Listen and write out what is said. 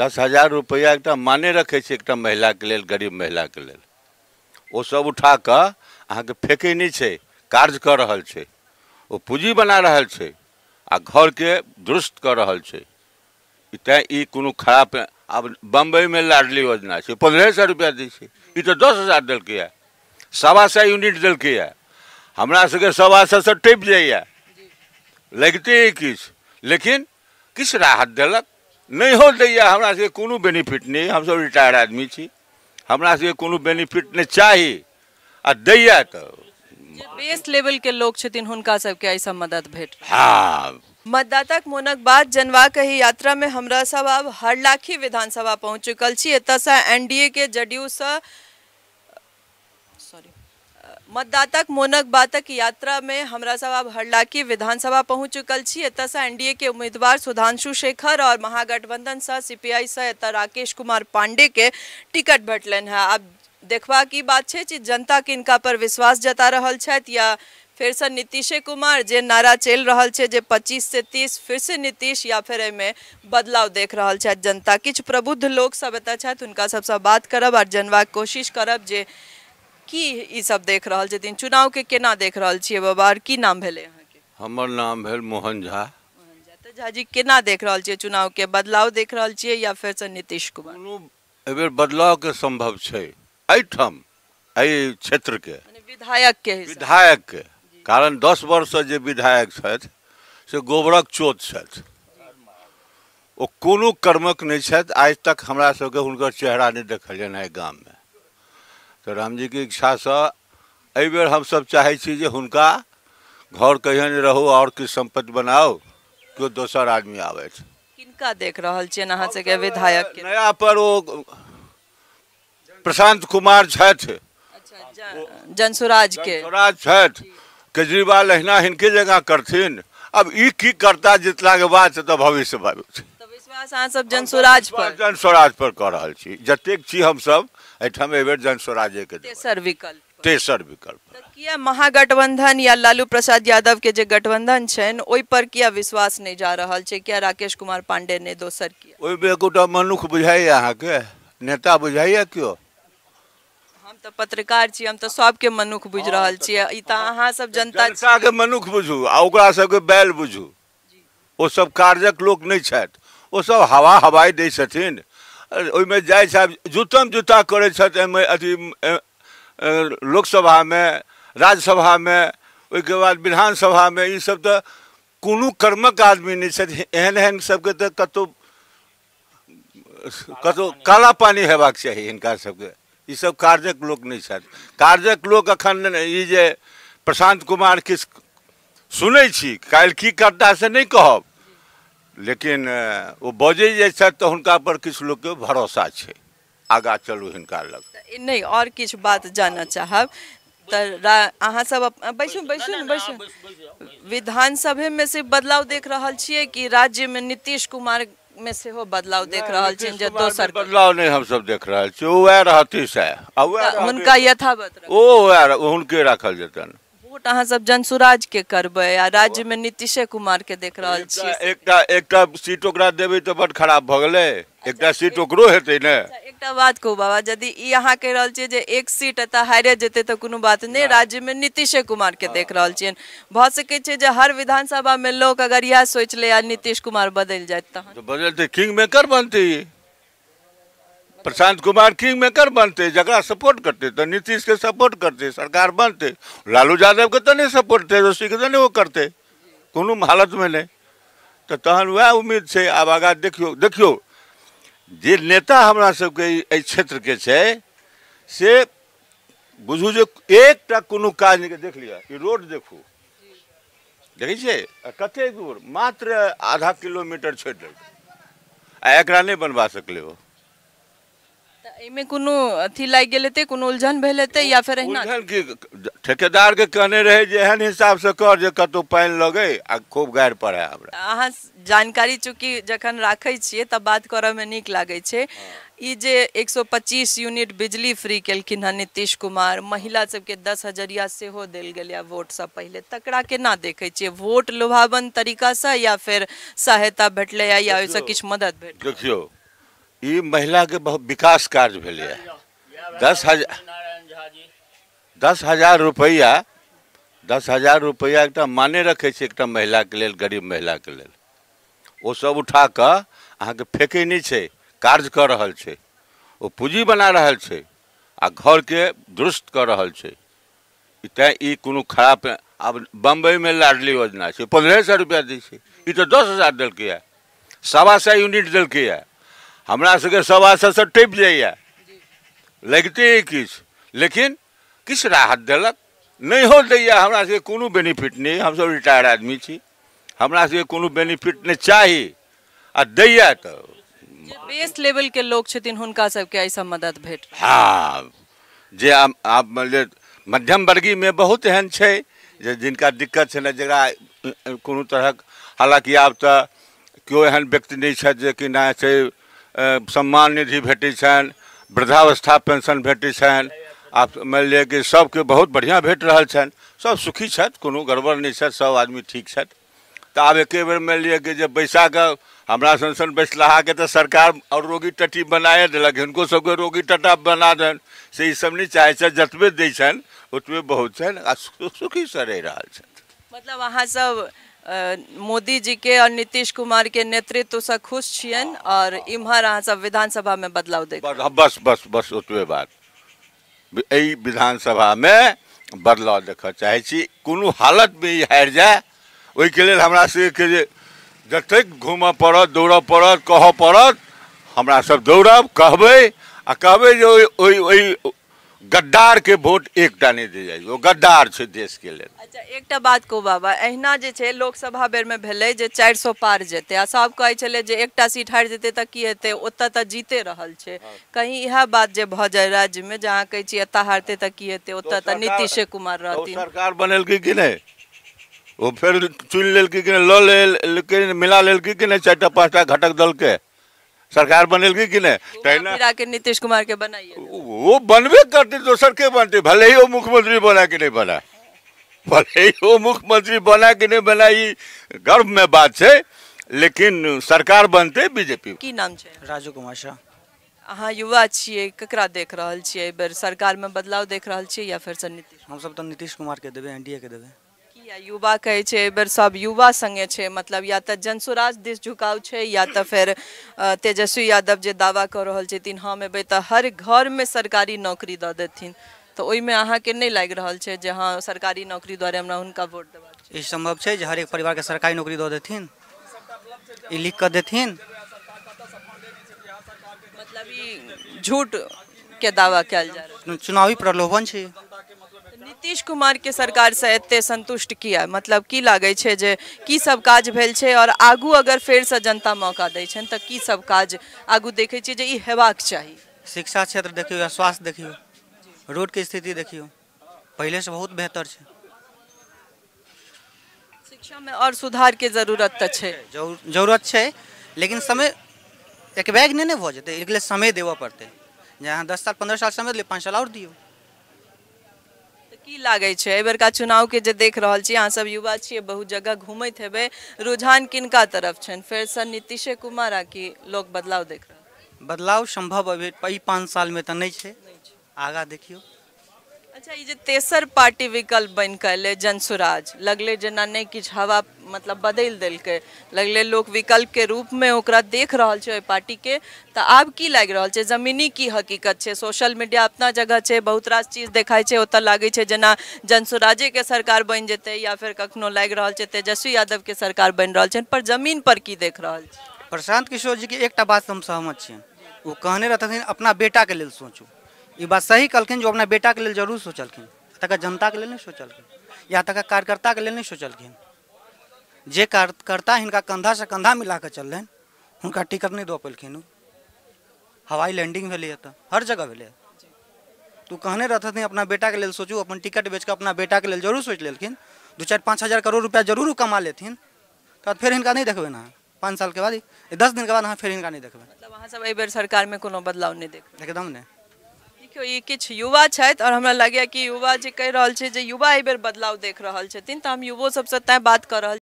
10,000 रुपैआ एकटा माने रखै छै एकटा महिलाके लेल, गरीब महिलाके लेल। ओ सब उठा कऽ अहाँके फेकै नहि छै, कार्य कऽ रहल छै, ओ पूँजी बना रहल छै आ घरके दुरुस्त कऽ रहल छै। तैँ ई कोनो खराब। आब बम्बईमे लाडली योजना छै, 1,500 रुपैआ दै छै, ई तऽ 10,000 देलकैए, 125 यूनिट देलकैए। हमरा सबके 125 से टपि जाइए, लगिते किछु, लेकिन किछु राहत देलक नहि हो दैए। हमरा सबके कोनो बेनिफिट नहि, हमसब रिटायर्ड आदमी छी, हमरा सबके कोनो बेनिफिट नहि चाही आ दैए तऽ बेस लेवल के लोक छथिन हुनका सबके एहिसँ मदद भेट। हाँ, मतदाताक मोनक बात जनबाक एहि यात्रा में हमरा सब आब हरलाखी विधानसभा पहुँच चुकल छी। एतऽसँ एनडीए के जदयू सँ सॉरी, मतदाताक मोनक बातक यात्रा में हमरा सब आब हरलाखी विधानसभा पहुँच चुकल छी। एतऽसँ एनडीए के उम्मीदवार सुधांशु शेखर और महागठबंधन सँ सीपीआई सँ एतऽ राकेश कुमार पांडे के टिकट भेटलनि हैं। आब देखबाक ई बात छै जे जनता किनका पर विश्वास जता रहल छथि या फेरसँ नीतीशे कुमार जे नारा चलि रहल छै जे 25 से 30 फिर से नीतीश, या फिर एहिमे बदलाव देख रहल छथि जनता। किछु प्रबुद्ध लोक सब एतऽ छथि, हुनका सबसँ बात करब आओर जनबाक कोशिश करब जे की ई सब देख रहल छथिन, चुनावके केना देख रहल छियै। बाबा, आओर की नाम भेलै अहाँके? हमर नाम भेल मोहन झा। मोहन झा। तऽ झाजी, केना देख रहल छियै चुनावके? बदलाव देख रहल छियै या फेरसँ नीतीश कुमार? कोनो एहिबेर बदलावके सम्भव छै एहिठाम, एहि क्षेत्रके विधायक के विधायकके, कारण 10 वर्षसँ जे विधायक छथि से गोबरक चोत छथि, ओ कोनो कर्मक नहि छथि। आज तक हमरा सबके हुनकर चेहरा नहि देखलियनि एहि गाममे। तऽ रामजीके इच्छासँ एहिबेर हमसब चाहै छी जे हुनका घर कहियन रहू आओर किछु सम्पत्ति बनाउ, केओ दोसर आदमी आबथि। किनका देख रहल छियनि अहाँ सबके विधायक के? नया पर ओ प्रशांत कुमार छथि। अच्छा, जनसुराज के। जनसुराज छथि। केजरीवाल अहिना हिनके जगह करथिन। अब ई की करता जितलाके बाद से तऽ भविष्य छै। तऽ विश्वास अहाँ सब जनसुराज पर? जनसुराज पर कऽ रहल छी, जतेक छी हमसब एहिठाम एहिबेर जनसुराजेके देबै। तेसर विकल्प। तेसर विकल्प। तऽ किया महागठबंधन या लालू प्रसाद यादव के जे गठबंधन छनि ओहि पर किया विश्वास नहि जा रहल छै? किया राकेश कुमार पांडे ने दोसर किया? ओहिमे एकोटा मनुख बुझाइए अहाँके? नेता बुझाइए केओ? हम तऽ पत्रकार छी, हम तऽ सबके मनुख बुझि रहल छियै। ई तऽ अहाँ सब जनता जनताके मनुख बुझू आ ओकरा सबके बैल बुझू। ओ सब कार्यक लोक नहि छथि, ओ सब हवा हवाई दै छथिन। ओहिमे जाइ छथि जूतम जूता करै छथि एहिमे अथी लोकसभामे, राज्यसभामे, ओहिके बाद विधानसभामे। ई सब तऽ कोनो कर्मक आदमी नहि छथि। एहन एहन सबके तऽ कतहु कतहु काला पानी हेबाक चाही हिनका सबके। ई सब कार्यक लोक नहि छथि। कार्यक लोक अखन ई जे प्रशांत कुमार किछु सुनै छी, काल्हि की करता से नहि कहब, लेकिन ओ बजै जे छथि तऽ हुनका पर किछु लोकके भरोसा छै, आगाँ चलू हिनका लग। नहि, आओर किछु बात जानऽ चाहब तऽ अहाँ सब बैसू बैसू ने बैसू। विधानसभेमे सिर्फ बदलाव देख रहल छियै कि राज्यमे नीतीश कुमार मे सेहो बदलाव देख रहल छियनि जे दोसर बदलाव नहि हमसब देख रहल छी। ओ वएह रहती सएह, हुनका यथावत ओ वएह हुनके राखल जेतनि। वोट अहाँ सब जनसुराज के करबै आ राज्य में नीतीशे कुमार के देख रहल छियै? एकटा एकटा सीट ओकरा देबै तऽ बड खराब भऽ गेलै, एकटा सीट ओकरो हेतै ने। एकटा बात कहू बाबा, यदि ई अहाँ कहि रहल छियै जे एक सीट एतऽ हारे जेतै तऽ कोनो बात नहि, राज्य में नीतीशे कुमार के देख रहल छियनि, भऽ सकै छै जे हर विधानसभा में लोक अगर इएह सोचि ले आ नीतीश कुमार बदलि जायत तहन? तऽ बदलतै, किंग मेकर बनतै, प्रशांत कुमार किंग मेकर बनतै। जकरा सपोर्ट करतै तऽ नीतीशके सपोर्ट करतै, सरकार बनतै। लालू यादवके तऽ नहि सपोर्ट, तेजस्वीके तऽ नहि ओ करतै कोनो हालतमे नहि। तऽ तहन वएह उम्मीद छै। आब आगाँ देखियौ, देखियौ जे नेता हमरा सबके एहि क्षेत्रके छै से बुझू जे एकटा कोनो काज नहि। देख लिअ ई रोड देखू, देखै छियै कतेक दूर, मात्र आधा किलोमीटर छोड़ि देलकै आ एकरा नहि बनबा सकलै ओ। तऽ एहिमे कोनो अथी लागि गेल हेतै, कोनो उलझन भेल हेतै या फेर एहिना? उलझन की, ठेकेदारके कहने रहै जे एहन हिसाबसँ कर जे कतहु पानि लगै आ खूब गारि पड़ै हमरा। अहाँ जानकारी चूँकि जखन राखै छियै तब बात करऽमे नीक लागै छै। ई जे 125 यूनिट बिजली फ्री केलखिन हँ नीतीश कुमार, महिला सबके 10 हजरिया सेहो देल गेलै वोटसँ पहिले, तकरा केना देखै छियै? वोट लोभावन तरीकासँ या फेर सहायता भेटलै या ओहिसँ किछु मदद भेटलै? देखियौ, ई महिलाके बहुत विकास कार्य भेलैए। 10,000 रुपैआ, 10,000 रुपैआ एकटा माने रखै छै एकटा महिलाके लेल, गरीब महिलाके लेल। ओ सब उठा कऽ अहाँके फेकै नहि छै, कार्य कऽ रहल छै, ओ पूँजी बना रहल छै आ घरके दुरुस्त कऽ रहल छै। तैँ ई कोनो खराब। आब बम्बईमे लाडली योजना छै, 1,500 रुपैआ दै छै, ई तऽ 10,000 देलकैए, 125 यूनिट देलकैए। हमरा सबके 125 सँ टपि जाइए, लगिते किछु, लेकिन किछु राहत देलक नहि हो दैए। हमरा सबके कोनो बेनिफिट नहि, हमसब रिटायर्ड आदमी छी, हमरा सबके कोनो बेनिफिट नहि चाही आ दैए तऽ बेस लेवल के लोक छथिन हुनका सबके एहिसँ मदद भेट। हाँ, जे आब मानि मध्यम वर्गीयमे बहुत एहन छै जे जिनका दिक्कत छै ने, जकरा कोनो तरहक, हालाँकि आब तऽ केओ एहन व्यक्ति नहि छथि जे कि नहि छै सम्मान निधि भेटै छनि, वृद्धावस्था पेंशन भेटै छनि, आब मानि लिअ कि सबके बहुत बढ़िआँ भेट रहल छनि, सब सुखी छथि, कोनो गड़बड़ नहि छथि, सब आदमी ठीक छथि। तऽ आब एके बेर मानि लिअ कि जे बैसा कऽ हमरा सन सन बैसलाहाके तऽ सरकार आओर रोगी टट्टी बनाए देलक, हिनको सबके रोगी टट्टा बना देन, से ई सब नहि चाहै छथि, जतबे दै छनि ओतबे बहुत छनि आ सुखीसँ रहि रहल छथि। मतलब अहाँ सब मोदी जी के और नीतीश कुमार के नेतृत्व से खुश छियनि और इम्हर अहाँ सब विधानसभा में बदलाव देख। बस बस बस ओतबे बात, एहि विधानसभा में बदलाव देखऽ चाहै छी। कोनो हालतमे ई हारि जाय ओहिके लेल हमरा सबके जे जतेक घूमऽ पड़त, दौड़ऽ पड़त, कहऽ पड़त, हमरा सब दौड़ब, कहबै आ कहबै जे ओहि ओहि गद्दारके वोट एकटा नहि दे जाइ, ओ गद्दार छै देशके लेल। अच्छा एकटा बात कहू बाबा, एहिना जे छै लोकसभा बेरमे भेलै जे 400 पार जेतै आ सब कहै छलै जे एकटा सीट हारि जेतै तऽ की हेतै, ओतऽ तऽ जीते रहल छै। कहीं इएह बात जे भऽ जाय राज्यमे, जे अहाँ कहै छी एतऽ हारतै तऽ की हेतै, ओतऽ तऽ नीतीशे कुमार रहथिन। सरकार बनेलकै कि नहि, ओ फेर चुनि लेलकै कि नहि, लऽ लेलकै, मिला लेलकै कि नहि, 4टा 5टा घटक दलके सरकार बनेलकै कि नहि, तहिना के नीतीश कुमार के बनाइए वो बनबे करतै, दोसर के बनतै, भले ही वो मुख्यमंत्री बना कि नहीं बना, भले ही वो मुख्यमंत्री बना कि नहीं बना, ई गर्व में बात छै, लेकिन सरकार बनतै बीजेपी। की नाम छै? राजू कुमार शाह। अहाँ युवा छियै, ककरा देख रहल छियै एहि बेर सरकार में बदलाव देख रहल छियै या फेर से नीतीश? हमसब तऽ नीतीश कुमार के देबै, एनडीए के देबै। युवा कहै छै एहि बेर सब युवा संगे छै, मतलब या तऽ जनसुराज दिस झुकाव छै या तऽ फेर तेजस्वी यादव जे दावा कऽ रहल छथिन हम एबै तऽ हर घरमे सरकारी नौकरी दऽ देथिन, तऽ ओहिमे अहाँके नहि लागि रहल छै जे हँ सरकारी नौकरी दुआरे हमरा हुनका वोट देबाक छै? ई सम्भव छै जे हरेक परिवारके सरकारी नौकरी दऽ देथिन, ई लिख कऽ देथिन? मतलब ई झूठ के दावा कयल जा रहल, चुनावी प्रलोभन छै। नीतीश कुमार के सरकार से एते संतुष्ट किया, मतलब की लागै छै जे की सब काज भेल छै और आगू अगर फेर से जनता मौका दै छनि तऽ की सब काज आगू देखै छियै जे ई हेबाक चाही? शिक्षा क्षेत्र देखियौ या स्वास्थ्य देखियौ, रोडके स्थिति देखियौ, पहिलेसँ बहुत बेहतर छै। शिक्षामे और सुधार के जरूरत तऽ छै, जरूरत छै, लेकिन समय एक बैग नहि ने भऽ जेतै, एहिके लेल समय देबऽ पड़तै। जे अहाँ 10 साल 15 साल समय देलियै, 5 साल आओर दियौ। की लागै छै एहि बेरका चुनावके जे देख रहल छी, अहाँ सब युवा छियै, बहुत जगह घूमैत हेबै, रुझान किनका तरफ छनि, फेरसँ नीतीशे कुमार आ कि लोक बदलाव देख रहल? बदलाव सम्भव अभी एहि 5 सालमे तऽ नहि छै, आगाँ देखियौ। अच्छा ई जे तेसर पार्टी विकल्प बनि कऽ एलै जनसुराज, लगलै जेना नहि किछु हवा मतलब बदलि देलकै, लगलै लोक विकल्पके रूपमे ओकरा देख रहल छै ओहि पार्टीके, तऽ आब की लागि रहल छै, जमीनी की हकीकत छै? सोशल मीडिया अपना जगह छै, बहुत रास चीज देखाइ छै, ओतऽ लागै छै जेना जनसुराजेके सरकार बनि जेतै या फेर कखनो लागि रहल छै तेजस्वी यादवके सरकार बनि रहल छै, पर जमीन पर की देख रहल छै? प्रशांत किशोर जीके एकटा बात हम सहमत छियनि, ओ कहने रहथिन अपना बेटाके लेल सोचू, ई बात सही कहलखिन, जो अपना बेटाके लेल जरूर सोचलखिन, तकर जनताके लेल नहि सोचलखिन या तकर कार्यकर्ताके लेल नहि सोचलखिन। जे कार्यकर्ता हिनका कंधासँ कंधा मिला कऽ चललनि हुनका टिकट नहि दऽ पेलखिन। ओ हवाई लैंडिंग भेलैए तऽ हर जगह भेलैए। तू कहने रहथिन अपना बेटाके लेल सोचू, अपन टिकट बेच कऽ अपना बेटाके लेल जरूर सोचि लेलखिन, 2, 4, 5 हजार करोड़ रुपया जरूर कमा लेथिन, तब फेर हिनका नहि देखबै अहाँ 5 सालके बाद, 10 दिनके बाद अहाँ फेर हिनका नहि देखबै। मतलब अहाँ सब एहि बेर सरकारमे कोनो बदलाव नहि देखबै? एकदम नहि। देखियौ ई किछु युवा छथि और हमरा लगैए कि युवा जे कहि रहल छै जे युवा एहि बेर बदलाव देख रहल छथिन, तऽ हम युवो सबसँ तैँ बात कऽ रहल